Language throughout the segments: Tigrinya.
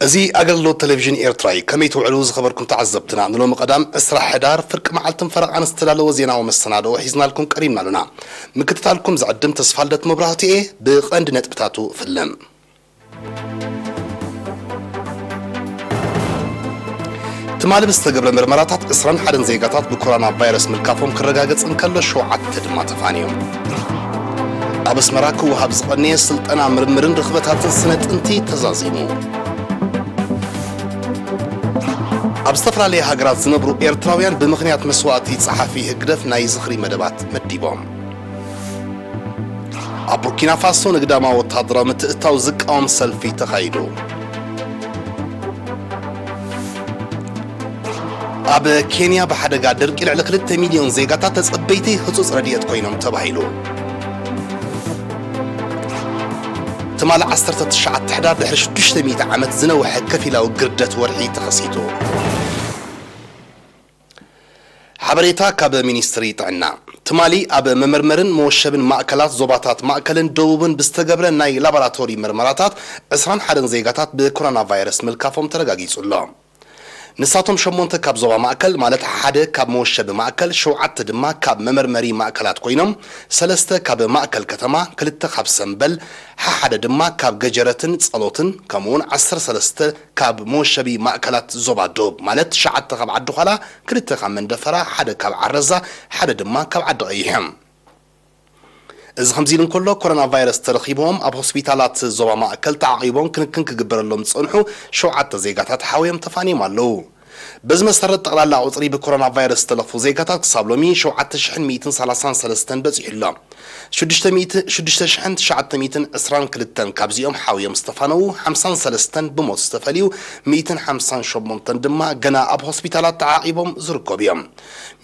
እዚ ኣገልግሎት ቴሌቪዥን ኤርትራ እዩ። ከመይ ትውዕሉ ዝኸበርኩም ተዓዘብትና? ንሎሚ ቀዳም ዕስራ ሕዳር ፍርቂ መዓልትን ፈረቓን ዝተዳለወ ዜናዊ መሰናድኦ ሒዝናልኩም ቀሪብና ኣሉና። ምክትታልኩም ዝዕድም ተስፋልደት መብራህቱ እየ። ብቐንዲ ነጥብታቱ ፍልም። ትማሊ ብዝተገብረ ምርመራታት ዕስራን ሓደን ዜጋታት ብኮሮና ቫይረስ ምልካፎም ክረጋገጽ እንከሎ፣ ሸውዓተ ድማ ተፋንዮም። ኣብ ኣስመራ ክወሃብ ዝቐነየ ስልጠና ምርምርን ርኽበታትን ስነ ጥንቲ ተዛዚሙ። ኣብ ዝተፈላለያ ሃገራት ዝነብሩ ኤርትራውያን ብምኽንያት መስዋእቲ ጸሓፊ ህግደፍ ናይ ዝኽሪ መደባት መዲቦም። ኣብ ቡርኪና ፋሶ ንግዳማዊ ወተሃደራዊ ምትእትታው ዝቃወም ሰልፊ ተኻይዱ። ኣብ ኬንያ ብሓደጋ ድርቂ ልዕሊ ክልተ ሚልዮን ዜጋታት ተጸበይቲ ህጹጽ ረድኤት ኮይኖም ተባሂሉ። ትማሊ ዓሰርተ ትሽዓተ ሕዳር ድሕሪ ሽዱሽተ ሚእቲ ዓመት ዝነውሐ ከፊላዊ ግርደት ወርሒ ተኸሲቱ። ሓበሬታ ካብ ሚኒስትሪ ጥዕና። ትማሊ ኣብ መመርመርን መወሸብን ማእከላት ዞባታት ማእከልን ደቡብን ብዝተገብረ ናይ ላቦራቶሪ ምርመራታት ዕስራን ሓደን ዜጋታት ብኮሮና ቫይረስ ምልካፎም ተረጋጊጹ ኣሎ። ንሳቶም ሸሞንተ ካብ ዞባ ማእከል፣ ማለት ሓደ ካብ መወሸቢ ማእከል፣ ሸውዓተ ድማ ካብ መመርመሪ ማእከላት ኮይኖም፣ ሰለስተ ካብ ማእከል ከተማ፣ ክልተ ካብ ሰምበል፣ ሓሓደ ድማ ካብ ገጀረትን ጸሎትን፣ ከምኡውን ዓሰርተ ሰለስተ ካብ መወሸቢ ማእከላት ዞባ ዶብ፣ ማለት ትሽዓተ ካብ ዓዲ ዃላ፣ ክልተ ካብ መንደፈራ፣ ሓደ ካብ ዓረዛ፣ ሓደ ድማ ካብ ዓዲ ቀይሕ እዮም። እዚ ከምዚ ኢሉ እንከሎ፣ ኮሮና ቫይረስ ተረኺቦም ኣብ ሆስፒታላት ዞባ ማእከል ተዓቒቦም ክንክን ክግበረሎም ዝጸንሑ ሸውዓተ ዜጋታት ሓውዮም ተፋንዮም ኣለዉ። በዚ መሰረት፣ ጠቕላላ ቁጽሪ ብኮሮና ቫይረስ ዝተለኽፉ ዜጋታት ክሳብ ሎሚ ሸውዓተ ሽሕን ሚእትን ሰላሳን ሰለስተን በጺሑ ኣሎ። ሽዱሽተ ሚእቲ፣ ሽዱሽተ ሽሕን ትሽዓተ ሚእትን ዕስራን ክልተን ካብዚኦም ሓውዮም ዝተፋነዉ፣ ሓምሳን ሰለስተን ብሞት ዝተፈልዩ፣ ሚእትን ሓምሳን ሸሞንተን ድማ ገና ኣብ ሆስፒታላት ተዓቒቦም ዝርከቡ እዮም።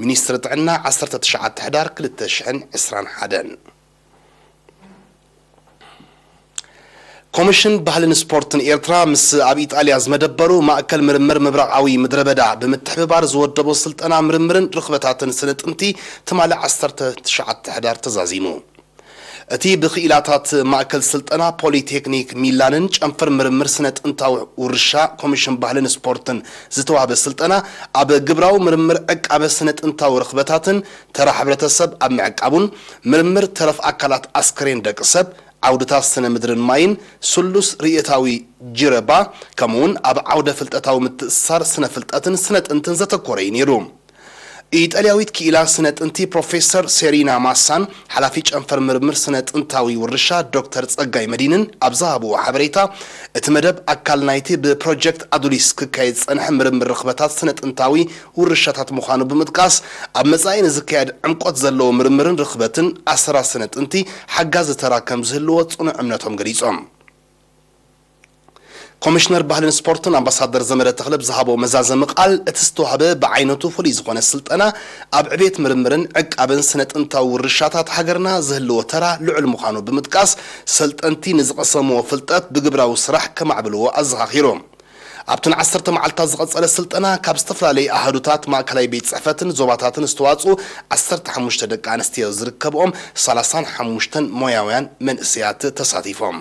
ሚኒስትሪ ጥዕና፣ ዓሰርተ ትሽዓተ ሕዳር ክልተ ሽሕን ዕስራን ሓደን። ኮሚሽን ባህልን ስፖርትን ኤርትራ ምስ ኣብ ኢጣልያ ዝመደበሩ ማእከል ምርምር ምብራቓዊ ምድረ በዳ ብምትሕብባር ዝወደቦ ስልጠና ምርምርን ርኽበታትን ስነ ጥንቲ ትማሊ ዓሰርተ ትሽዓተ ሕዳር ተዛዚሙ። እቲ ብክኢላታት ማእከል ስልጠና ፖሊቴክኒክ ሚላንን ጨንፈር ምርምር ስነ ጥንታዊ ውርሻ ኮሚሽን ባህልን ስፖርትን ዝተዋህበ ስልጠና፣ ኣብ ግብራዊ ምርምር ዕቃበ ስነ ጥንታዊ ርኽበታትን ተራ ሕብረተሰብ ኣብ ምዕቃቡን ምርምር ተረፍ ኣካላት ኣስከሬን ደቂ ሰብ፣ ዓውድታት ስነ ምድርን ማይን፣ ስሉስ ርእየታዊ ጅረባ፣ ከምኡውን ኣብ ዓውደ ፍልጠታዊ ምትእስሳር ስነ ፍልጠትን ስነ ጥንትን ዘተኮረ እዩ ነይሩ። ኢጣልያዊት ክኢላ ስነ ጥንቲ ፕሮፌሰር ሴሪና ማሳን ሓላፊ ጨንፈር ምርምር ስነ ጥንታዊ ውርሻ ዶክተር ጸጋይ መዲንን ኣብ ዝሃብዎ ሓበሬታ፣ እቲ መደብ ኣካል ናይቲ ብፕሮጀክት ኣዱሊስ ክካየድ ዝጸንሐ ምርምር ርኽበታት ስነ ጥንታዊ ውርሻታት ምዃኑ ብምጥቃስ፣ ኣብ መጻኢ ንዝካየድ ዕምቆት ዘለዎ ምርምርን ርኽበትን ኣሰራት ስነ ጥንቲ ሓጋዚ ተራ ከም ዝህልዎ ጽኑዕ እምነቶም ገሊጾም። ኮሚሽነር ባህልን ስፖርትን ኣምባሳደር ዘመደ ተኽለ ብዝሃቦ መዛዘሚ ቃል፣ እቲ ዝተዋህበ ብዓይነቱ ፍሉይ ዝኾነ ስልጠና ኣብ ዕቤት ምርምርን ዕቃበን ስነ ጥንታዊ ውርሻታት ሃገርና ዝህልዎ ተራ ልዑል ምዃኑ ብምጥቃስ፣ ሰልጠንቲ ንዝቐሰምዎ ፍልጠት ብግብራዊ ስራሕ ከማዕብልዎ ኣዘኻኺሩ። ኣብተን ዓሰርተ መዓልታት ዝቐጸለ ስልጠና፣ ካብ ዝተፈላለዩ ኣሃዱታት ማእከላይ ቤት ጽሕፈትን ዞባታትን ዝተዋጽኡ ዓሰርተ ሓሙሽተ ደቂ ኣንስትዮ ዝርከብኦም ሰላሳን ሓሙሽተን ሞያውያን መንእሰያት ተሳቲፎም።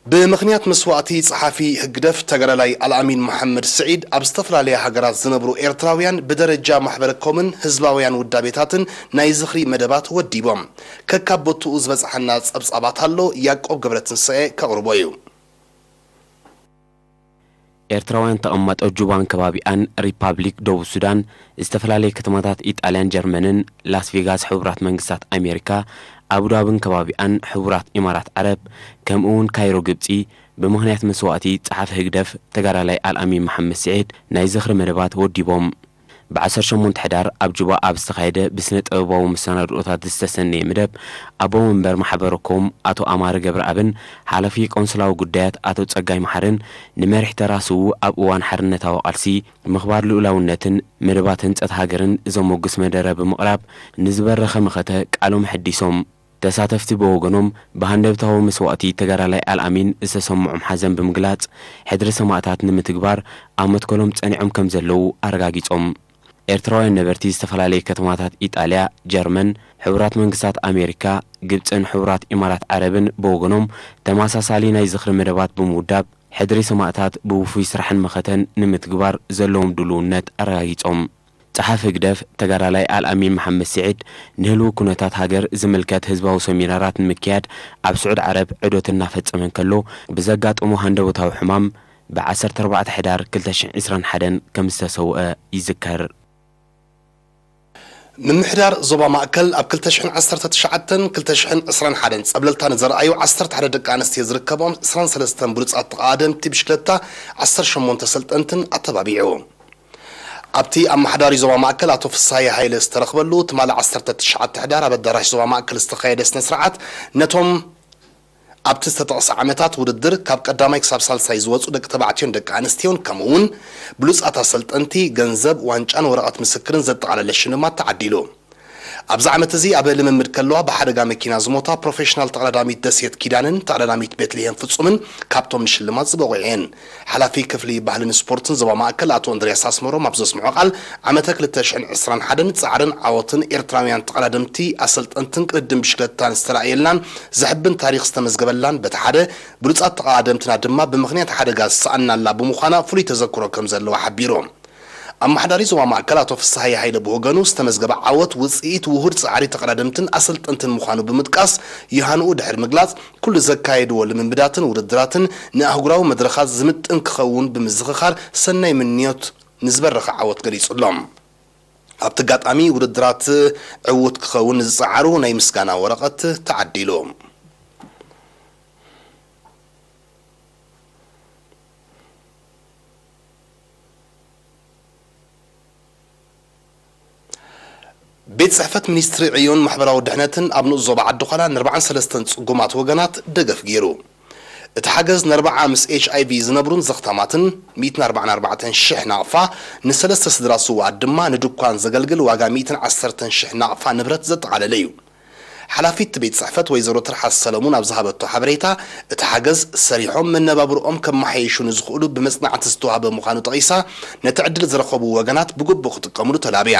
ብምኽንያት መስዋእቲ ጸሓፊ ህግደፍ ተጋዳላይ ኣልኣሚን መሓመድ ስዒድ፣ ኣብ ዝተፈላለያ ሃገራት ዝነብሩ ኤርትራውያን ብደረጃ ማሕበረ ኮምን ህዝባውያን ውዳቤታትን ናይ ዝኽሪ መደባት ወዲቦም። ከካብ ቦትኡ ዝበጽሓና ጸብጻባት ኣሎ፣ ያዕቆብ ገብረትንሳኤ ከቕርቦ እዩ። ኤርትራውያን ተቐማጦ ጁባን ከባቢኣን፣ ሪፓብሊክ ደቡብ ሱዳን፣ ዝተፈላለየ ከተማታት ኢጣልያን ጀርመንን፣ ላስ ቬጋስ ሕቡራት መንግስታት ኣሜሪካ፣ ኣቡዳብን ከባቢኣን፣ ሕቡራት ኢማራት ዓረብ፣ ከምኡ እውን ካይሮ ግብጺ፣ ብምኽንያት መስዋእቲ ጸሓፊ ህግደፍ ተጋዳላይ ኣልኣሚን መሓመድ ስዒድ ናይ ዝኽሪ መደባት ወዲቦም። ብዓሰርተ ሸሞንተ ሕዳር ኣብ ጁባ ኣብ ዝተኻየደ ብስነ ጥበባዊ መሰናድኦታት ዝተሰነየ መደብ፣ ኣቦ መንበር ማሕበረ ኮም ኣቶ ኣማረ ገብረኣብን ሓላፊ ቆንስላዊ ጉዳያት ኣቶ ጸጋይ መሓርን ንመሪሕ ተራ ስዉእ ኣብ እዋን ሓርነታዊ ቃልሲ፣ ምኽባር ልኡላውነትን መደባት ህንጸት ሃገርን ዘሞግስ መደረ ብምቕራብ፣ ንዝበረኸ መኸተ ቃሎም ኣሐዲሶም። ተሳተፍቲ ብወገኖም፣ ብሃንደብታዊ መስዋእቲ ተጋዳላይ ኣልኣሚን ዝተሰምዖም ሓዘን ብምግላጽ፣ ሕድሪ ሰማእታት ንምትግባር ኣብ መትከሎም ጸኒዖም ከም ዘለዉ ኣረጋጊጾም። ኤርትራውያን ነበርቲ ዝተፈላለየ ከተማታት ኢጣልያ፣ ጀርመን፣ ሕቡራት መንግስታት ኣሜሪካ፣ ግብጽን ሕቡራት ኢማራት ዓረብን ብወገኖም፣ ተመሳሳሊ ናይ ዝኽሪ መደባት ብምውዳብ፣ ሕድሪ ሰማእታት ብውፉይ ስራሕን መኸተን ንምትግባር ዘለዎም ድልውነት ኣረጋጊጾም። ጸሓፊ ህግደፍ ተጋዳላይ ኣልኣሚን መሓመድ ስዒድ፣ ንህልው ኩነታት ሃገር ዝምልከት ህዝባዊ ሰሚናራት ንምክያድ ኣብ ስዑድ ዓረብ ዑደት እናፈጸመ እንከሎ፣ ብዘጋጠሞ ሃንደበታዊ ሕማም ብ ዓሰርተ ኣርባዕተ ሕዳር ክልተ ሽሕን ዕስራን ሓደን ከም ዝተሰውአ ይዝከር። ምምሕዳር ዞባ ማእከል ኣብ ክልተ ሽሕን ዓሰርተ ትሽዓተን ክልተ ሽሕን ዕስራን ሓደን ጸብለልታ ንዘርኣዩ ዓሰርተ ሓደ ደቂ ኣንስትዮ ዝርከብኦም ዕስራን ሰለስተን ብሉጻት ተቓደምቲ ብሽክለታ ዓሰርተ ሸሞንተ ሰልጠንትን ኣተባቢዑ። ኣብቲ ኣመሓዳሪ ዞባ ማእከል ኣቶ ፍስሃየ ሃይለ ዝተረኽበሉ ትማሊ ዓሰርተ ትሽዓተ ሕዳር ኣብ ኣዳራሽ ዞባ ማእከል ዝተኻየደ ስነ ስርዓት፣ ነቶም ኣብቲ ዝተጠቕሰ ዓመታት ውድድር ካብ ቀዳማይ ክሳብ ሳልሳይ ዝወጹ ደቂ ተባዕትዮን ደቂ ኣንስትዮን፣ ከምኡ እውን ብሉጻት ኣሰልጠንቲ፣ ገንዘብ፣ ዋንጫን ወረቐት ምስክርን ዘጠቓለለ ሽልማት ተዓዲሉ። ኣብዚ ዓመት እዚ ኣብ ልምምድ ከለዋ ብሓደጋ መኪና ዝሞታ ፕሮፌሽናል ተቐዳዳሚት ደሴት ኪዳንን ተቐዳዳሚት ቤትልሄም ፍጹምን ካብቶም ንሽልማት ዝበቑዑ እየን። ሓላፊ ክፍሊ ባህልን ስፖርትን ዞባ ማእከል ኣቶ እንድርያስ ኣስመሮም ኣብ ዘስምዖ ቃል፣ ዓመተ ክልተ ሽሕን ዕስራን ሓደን ጻዕርን ዓወትን ኤርትራውያን ተቐዳደምቲ ኣሰልጠንትን ቅድድም ብሽክለታን ዝተራእየልናን ዘሕብን ታሪኽ ዝተመዝገበላን፣ በቲ ሓደ ብሉጻት ተቐዳደምትና ድማ ብምኽንያት ሓደጋ ዝሰኣናላ ብምዃና ፍሉይ ተዘክሮ ከም ዘለዋ ሓቢሩ። ኣመሓዳሪ ዞባ ማእከል ኣቶ ፍስሃየ ሃይለ ብወገኑ፣ ዝተመዝገበ ዓወት ውጽኢት ውሁድ ጻዕሪ ተቐዳደምትን ኣሰልጠንትን ምዃኑ ብምጥቃስ፣ ዮሃንኡ ድሕሪ ምግላጽ፣ ኩሉ ዘካየድዎ ልምምዳትን ውድድራትን ንኣህጉራዊ መድረኻት ዝምጥን ክኸውን ብምዝኽኻር፣ ሰናይ ምንዮት ንዝበረኸ ዓወት ገሊጹሎም። ኣብቲ ኣጋጣሚ፣ ውድድራት ዕዉት ክኸውን ንዝጸዓሩ ናይ ምስጋና ወረቐት ተዓዲሉ። ቤት ጽሕፈት ሚኒስትሪ ዕዮን ማሕበራዊ ድሕነትን ኣብ ንኡስ ዞባ ዓዲ ዃላ ንኣርባዓን ሰለስተን ጽጉማት ወገናት ደገፍ ገይሩ። እቲ ሓገዝ ንኣርብዓ ምስ ኤች ኣይ ቪ ዝነብሩን ዘኽታማትን፣ ሚእትን ኣርባዓን ኣርባዕተን ሽሕ ናቕፋ፣ ንሰለስተ ስድራ ስዉኣት ድማ ንድኳን ዘገልግል ዋጋ ሚእትን ዓሰርተን ሽሕ ናቕፋ ንብረት ዘጠቓለለ እዩ። ሓላፊት እቲ ቤት ጽሕፈት ወይዘሮ ትርሓስ ሰለሙን ኣብ ዝሃበቶ ሓበሬታ፣ እቲ ሓገዝ ሰሪሖም መነባብርኦም ከመሓይሹ ንዝኽእሉ ብመጽናዕቲ ዝተዋህበ ምዃኑ ጠቒሳ፣ ነቲ ዕድል ዝረኸቡ ወገናት ብግቡእ ክጥቀምሉ ተላብያ።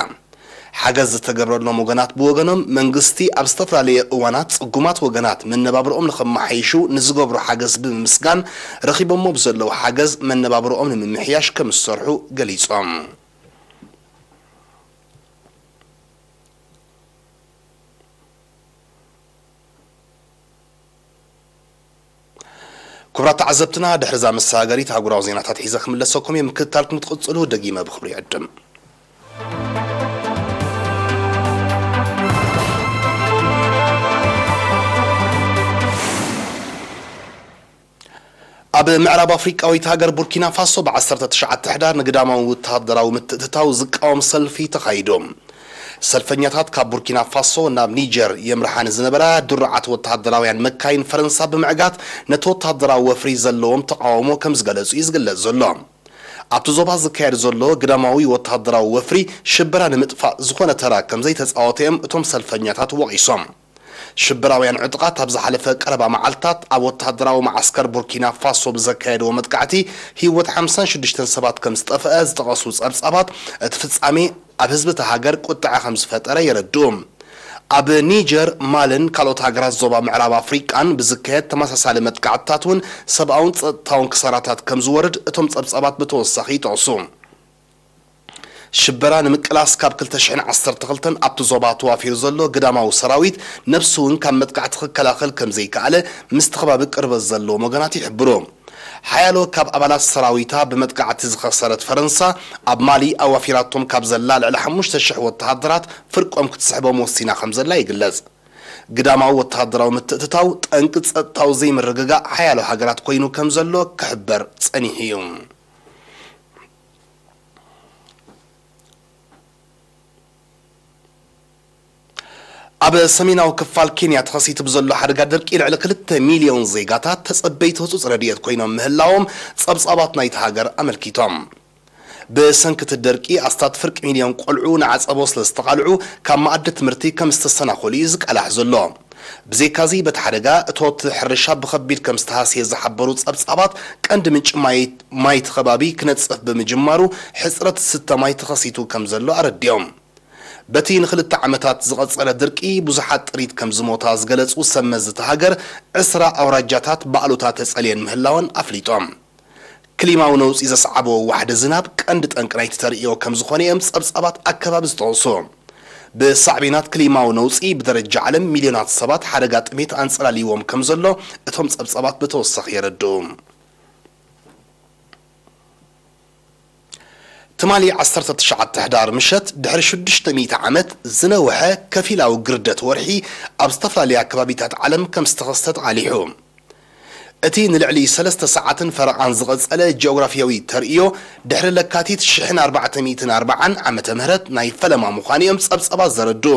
ሓገዝ ዝተገብረሎም ወገናት ብወገኖም፣ መንግስቲ ኣብ ዝተፈላለየ እዋናት ጽጉማት ወገናት መነባብርኦም ንኸመሓይሹ ንዝገብሮ ሓገዝ ብምምስጋን፣ ረኺቦሞ ብዘለዉ ሓገዝ መነባብርኦም ንምምሕያሽ ከም ዝሰርሑ ገሊጾም። ክቡራት ተዓዘብትና፣ ድሕሪ እዛ መሰጋገሪት ኣህጉራዊ ዜናታት ሒዘ ክምለሰኩም እየ። ምክትታልኩም ክትቕጽሉ ደጊመ ብኽብሪ ይዕድም። ኣብ ምዕራብ ኣፍሪቃዊት ሃገር ቡርኪና ፋሶ ብ ዓሰርተ ትሽዓተ ሕዳር ንግዳማዊ ወተሃደራዊ ምትእትታው ዝቃወም ሰልፊ ተኻይዱ። ሰልፈኛታት ካብ ቡርኪና ፋሶ ናብ ኒጀር የምርሓ ንዝነበራ ድሩዓት ወተሃደራውያን መካይን ፈረንሳ ብምዕጋት፣ ነቲ ወተሃደራዊ ወፍሪ ዘለዎም ተቓውሞ ከም ዝገለጹ እዩ ዝግለጽ ዘሎ። ኣብቲ ዞባ ዝካየድ ዘሎ ግዳማዊ ወተሃደራዊ ወፍሪ ሽበራ ንምጥፋእ ዝኾነ ተራ ከም ዘይተጻወተ እዮም እቶም ሰልፈኛታት ወቒሶም። ሽበራውያን ዕጡቓት ኣብ ዝሓለፈ ቀረባ መዓልታት ኣብ ወተሃደራዊ መዓስከር ቡርኪና ፋሶ ብዘካየድዎ መጥቃዕቲ ህይወት ሓምሳን ሽዱሽተን ሰባት ከም ዝጠፍአ ዝጠቐሱ ጸብጻባት፣ እቲ ፍጻሜ ኣብ ህዝቢ እታ ሃገር ቁጥዐ ከም ዝፈጠረ የረድኡ። ኣብ ኒጀር፣ ማልን ካልኦት ሃገራት ዞባ ምዕራብ ኣፍሪቃን ብዝካየድ ተመሳሳሊ መጥቃዕትታት እውን ሰብኣውን ጸጥታውን ክሳራታት ከም ዝወርድ እቶም ጸብጻባት ብተወሳኺ ይጠቕሱ። ሽበራ ንምቅላስ ካብ ክልተ ሽሕን ዓሰርተ ክልተን ኣብቲ ዞባ ተዋፊሩ ዘሎ ግዳማዊ ሰራዊት፣ ነብሱ እውን ካብ መጥቃዕቲ ክከላኸል ከም ዘይከኣለ ምስቲ ከባቢ ቅርበት ዘለዎም ወገናት ይሕብሩ። ሓያሎ ካብ ኣባላት ሰራዊታ ብመጥቃዕቲ ዝኸሰረት ፈረንሳ፣ ኣብ ማሊ ኣዋፊራቶም ካብ ዘላ ልዕሊ ሓሙሽተ ሽሕ ወተሃደራት ፍርቆም ክትስሕቦም ወሲና ከም ዘላ ይግለጽ። ግዳማዊ ወተሃደራዊ ምትእትታው፣ ጠንቂ ጸጥታዊ ዘይምርግጋእ ሓያሎ ሃገራት ኮይኑ ከም ዘሎ ክሕበር ጸኒሑ እዩ። ኣብ ሰሜናዊ ክፋል ኬንያ ተኸሲቱ ብዘሎ ሓደጋ ደርቂ፣ ልዕሊ ክልተ ሚልዮን ዜጋታት ተጸበይቲ ህጹጽ ረድኤት ኮይኖም ምህላዎም ጸብጻባት ናይቲ ሃገር ኣመልኪቶም። ብሰንኪ እቲ ደርቂ፣ ኣስታት ፍርቂ ሚልዮን ቆልዑ ንዓጸቦ ስለ ዝተቓልዑ፣ ካብ መኣዲ ትምህርቲ ከም ዝተሰናኸሉ እዩ ዝቃላሕ ዘሎ። ብዘይካዚ፣ በቲ ሓደጋ እቶት ሕርሻ ብኸቢድ ከም ዝተሃስየ ዝሓበሩ ጸብጻባት፣ ቀንዲ ምንጪ ማይ፣ ማይ እቲ ከባቢ ክነጽፍ ብምጅማሩ፣ ሕጽረት ዝስተ ማይ ተኸሲቱ ከም ዘሎ ኣረዲኦም። በቲ ንኽልተ ዓመታት ዝቐጸለ ድርቂ፣ ብዙሓት ጥሪት ከም ዝሞታ ዝገለጹ ሰብ መዚ እታ ሃገር፣ ዕስራ ኣውራጃታት ብኣሉታ ተጸልየን ምህላወን ኣፍሊጦም። ክሊማዊ ነውጺ ዘስዓቦ ዋሕዲ ዝናብ ቀንዲ ጠንቂ ናይቲ ተርእዮ ከም ዝኾነ እዮም ጸብጻባት ኣከባቢ ዝጠቕሱ። ብሳዕቤናት ክሊማዊ ነውጺ ብደረጃ ዓለም ሚልዮናት ሰባት ሓደጋ ጥሜት ኣንጸላልይዎም ከም ዘሎ እቶም ጸብጻባት ብተወሳኺ የረድኡ። ትማሊ ዓሰርተ ትሽዓተ ሕዳር ምሸት፣ ድሕሪ ሽዱሽተ ሚእቲ ዓመት ዝነውሐ ከፊላዊ ግርደት ወርሒ ኣብ ዝተፈላለያ ከባቢታት ዓለም ከም ዝተኸስተ ተቓሊሑ። እቲ ንልዕሊ ሰለስተ ሰዓትን ፈረቓን ዝቐጸለ ጂኦግራፍያዊ ተርእዮ፣ ድሕሪ ለካቲት ሽሕን ኣርባዕተ ሚእትን ኣርባዓን ዓመተ ምህረት ናይ ፈለማ ምዃኑ እዮም ጸብጻባት ዘረድኡ።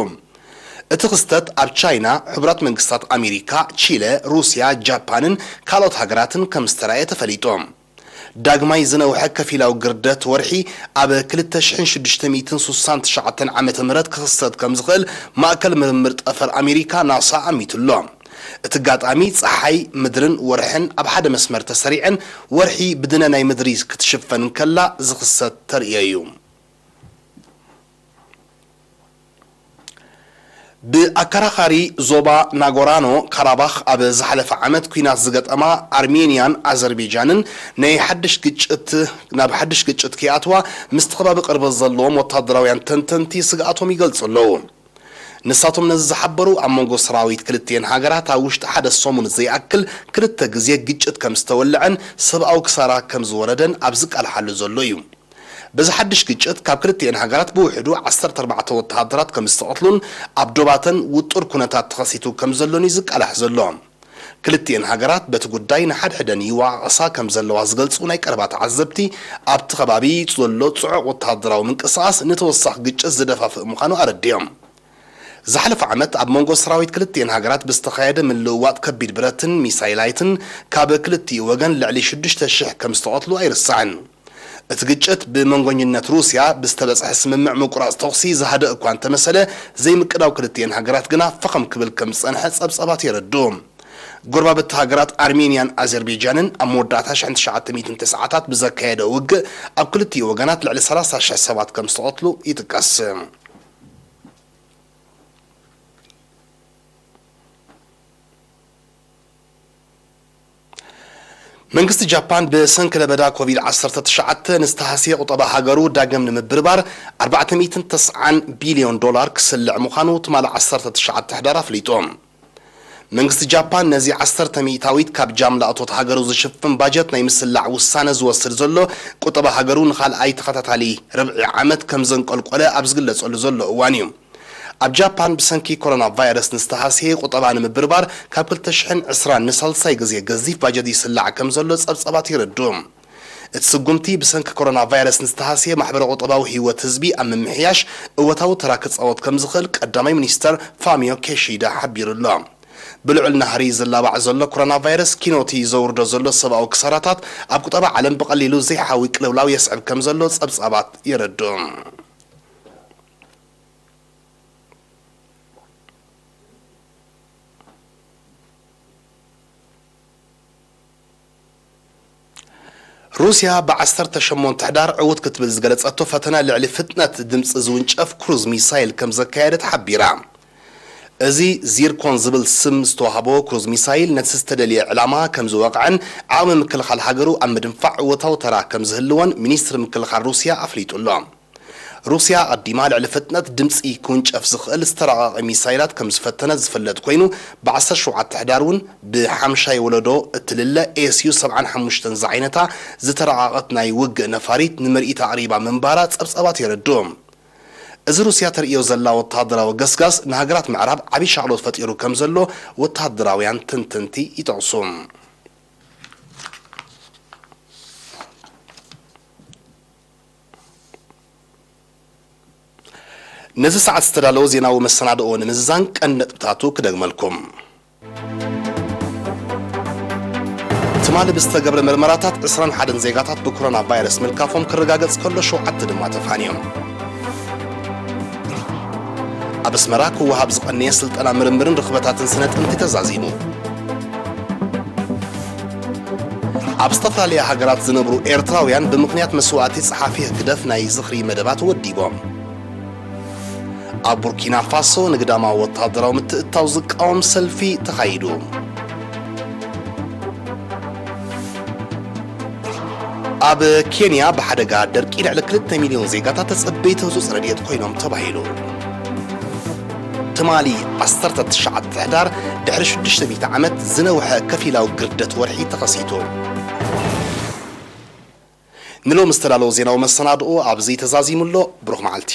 እቲ ክስተት ኣብ ቻይና፣ ሕቡራት መንግስታት ኣሜሪካ፣ ቺለ፣ ሩስያ፣ ጃፓንን ካልኦት ሃገራትን ከም ዝተራእየ ተፈሊጡ። ዳግማይ ዝነውሐ ከፊላዊ ግርደት ወርሒ ኣብ ክልተ ሽሕን ሽዱሽተ ሚእትን ስሳን ትሽዓተን ዓመተ ምህረት ክኽሰት ከም ዝኽእል ማእከል ምርምር ጠፈር ኣሜሪካ ናሳ ኣሚቱ ኣሎ። እቲ ኣጋጣሚ ጸሓይ፣ ምድርን ወርሕን ኣብ ሓደ መስመር ተሰሪዐን፣ ወርሒ ብድነ ናይ ምድሪ ክትሽፈን እንከላ ዝኽሰት ተርእዮ እዩ። ብኣከራኻሪ ዞባ ናጎራኖ ካራባኽ ኣብ ዝሓለፈ ዓመት ኲናት ዝገጠማ ኣርሜንያን ኣዘርቤጃንን ናይ ሓድሽ ግጭት፣ ናብ ሓድሽ ግጭት ከይኣትዋ ምስቲ ከባቢ ቅርበት ዘለዎም ወታደራውያን ተንተንቲ ስግኣቶም ይገልጹ ኣለዉ። ንሳቶም ነዚ ዝሓበሩ ኣብ መንጎ ሰራዊት ክልቲኤን ሃገራት ኣብ ውሽጢ ሓደ ሰሙን ዘይኣክል ክልተ ግዜ ግጭት ከም ዝተወልዐን ሰብኣዊ ክሳራ ከም ዝወረደን ኣብ ዝቃልሓሉ ዘሎ እዩ። በዚ ሓድሽ ግጭት ካብ ክልቲኤን ሃገራት ብውሕዱ ዓሰርተ ኣርባዕተ ወተሃደራት ከም ዝተቐትሉን ኣብ ዶባተን ውጡር ኩነታት ተኸሲቱ ከም ዘሎን እዩ ዝቃላሕ ዘሎ። ክልቲኤን ሃገራት በቲ ጉዳይ ንሓድሕደን ይወቓቐሳ ከም ዘለዋ ዝገልጹ ናይ ቀረባ ተዓዘብቲ፣ ኣብቲ ከባቢ ዘሎ ጽዑቕ ወተሃደራዊ ምንቅስቓስ ንተወሳኺ ግጭት ዝደፋፍእ ምዃኑ ኣረዲኦም። ዝሓለፈ ዓመት ኣብ መንጎ ሰራዊት ክልቲኤን ሃገራት ብዝተኻየደ ምልውዋጥ ከቢድ ብረትን ሚሳይላይትን ካብ ክልቲኡ ወገን ልዕሊ ሽዱሽተ ሽሕ ከም ዝተቐትሉ ኣይርሳዕን። እቲ ግጭት ብመንጎኝነት ሩስያ ብዝተበጽሐ ስምምዕ ምቁራጽ ተኹሲ ዝሃደእ እኳ እንተመሰለ፣ ዘይምቅዳው ክልቲኤን ሃገራት ግና ፈኸም ክብል ከም ዝጸንሐ ጸብጻባት የረድኡ። ጎረባብቲ ሃገራት ኣርሜንያን ኣዘርቤጃንን ኣብ መወዳእታ ሽሕን ትሽዓተ ሚእትን ተስዓታት ብዘካየደ ውግእ ኣብ ክልቲኡ ወገናት ልዕሊ ሰላሳ ሽሕ ሰባት ከም ዝተቐትሉ ይጥቀስ። መንግስቲ ጃፓን ብሰንኪ ለበዳ ኮቪድ ዓሰርተ ትሽዓተ ንዝተሃስየ ቁጠባ ሃገሩ ዳግም ንምብርባር ኣርባዕተ ሚእትን ተስዓን ቢልዮን ዶላር ክስልዕ ምዃኑ ትማሊ ዓሰርተ ትሽዓተ ሕዳር ኣፍሊጡ። መንግስቲ ጃፓን ነዚ ዓሰርተ ሚእታዊት ካብ ጃምላ እቶት ሃገሩ ዝሽፍን ባጀት ናይ ምስላዕ ውሳነ ዝወስድ ዘሎ፣ ቁጠባ ሃገሩ ንኻልኣይ ተኸታታሊ ርብዒ ዓመት ከም ዘንቆልቆለ ኣብ ዝግለጸሉ ዘሎ እዋን እዩ። ኣብ ጃፓን ብሰንኪ ኮሮና ቫይረስ ንዝተሃስየ ቁጠባ ንምብርባር ካብ ክልተ ሽሕን ዕስራን ንሳልሳይ ግዜ ገዚፍ ባጀት ይስላዕ ከም ዘሎ ጸብጻባት የረድኡ። እቲ ስጉምቲ ብሰንኪ ኮሮና ቫይረስ ንዝተሃስየ ማሕበረ ቁጠባዊ ህይወት ህዝቢ ኣብ ምምሕያሽ እወታዊ ተራ ክጻወት ከም ዝኽእል ቀዳማይ ሚኒስተር ፋሚዮ ኬሺዳ ሓቢሩ ኣሎ። ብልዑል ናህሪ ዝላባዕ ዘሎ ኮሮና ቫይረስ ኪኖቲ ዘውርዶ ዘሎ ሰብኣዊ ክሳራታት ኣብ ቁጠባ ዓለም ብቐሊሉ ዘይሓዊ ቅልውላው የስዕብ ከም ዘሎ ጸብጻባት የረድኡ። ሩስያ ብዓሰርተ ሸሞንተ ሕዳር ዕዉት ክትብል ዝገለጸቶ ፈተነ ልዕሊ ፍጥነት ድምጺ ዝውንጨፍ ክሩዝ ሚሳይል ከም ዘካየደት ሓቢራ። እዚ ዚርኮን ዝብል ስም ዝተዋህቦ ክሩዝ ሚሳይል ነቲ ዝተደልየ ዕላማ ከም ዝወቕዐን ዓቕሚ ምክልኻል ሃገሩ ኣብ ምድንፋዕ እወታዊ ተራ ከም ዝህልዎን ሚኒስትሪ ምክልኻል ሩስያ ኣፍሊጡ ኣሎ። ሩስያ ኣቐዲማ ልዕሊ ፍጥነት ድምጺ ክውንጨፍ ዝኽእል ዝተራቐቐ ሚሳይላት ከም ዝፈተነት ዝፍለጥ ኮይኑ፣ ብ ዓሰርተ ሸውዓተ ሕዳር እውን ብሓምሻይ ወለዶ እትልለ ኤስዩ ሰብዓን ሓሙሽተን ዝዓይነታ ዝተራቐቐት ናይ ውግእ ነፋሪት ንምርኢት ኣቕሪባ ምንባራ ጸብጻባት የረድኡ። እዚ ሩስያ ተርእዮ ዘላ ወተሃደራዊ ገስጋስ ንሃገራት ምዕራብ ዓቢ ሻቕሎት ፈጢሩ ከም ዘሎ ወተሃደራውያን ተንተንቲ ይጠቕሱ። ነዚ ሰዓት ዝተዳለወ ዜናዊ መሰናድኦ ንምዝዛን ቀንዲ ነጥብታቱ ክደግመልኩም። ትማሊ ብዝተገብረ መርመራታት ዕስራን ሓደን ዜጋታት ብኮሮና ቫይረስ ምልካፎም ክረጋገጽ ከሎ፣ ሸውዓተ ድማ ተፋንዮም። ኣብ ኣስመራ ክወሃብ ዝቐነየ ስልጠና ምርምርን ርኽበታትን ስነ ጥንቲ ተዛዚሙ። ኣብ ዝተፈላለያ ሃገራት ዝነብሩ ኤርትራውያን ብምኽንያት መስዋእቲ ጸሓፊ ህግደፍ ናይ ዝኽሪ መደባት ወዲቦም። ኣብ ቡርኪና ፋሶ ንግዳማዊ ወተሃደራዊ ምትእትታው ዝቃወም ሰልፊ ተኻይዱ። ኣብ ኬንያ ብሓደጋ ደርቂ ልዕሊ ክልተ ሚልዮን ዜጋታት ተጸበይቲ ህጹጽ ረድኤት ኮይኖም ተባሂሉ። ትማሊ ዓሰርተ ትሽዓተ ሕዳር ድሕሪ ሽዱሽተ ሚእቲ ዓመት ዝነውሐ ከፊላዊ ግርደት ወርሒ ተኸሲቱ። ንሎም ዝተዳለወ ዜናዊ መሰናድኦ ኣብዚ ተዛዚሙ ኣሎ። ብሩኽ መዓልቲ።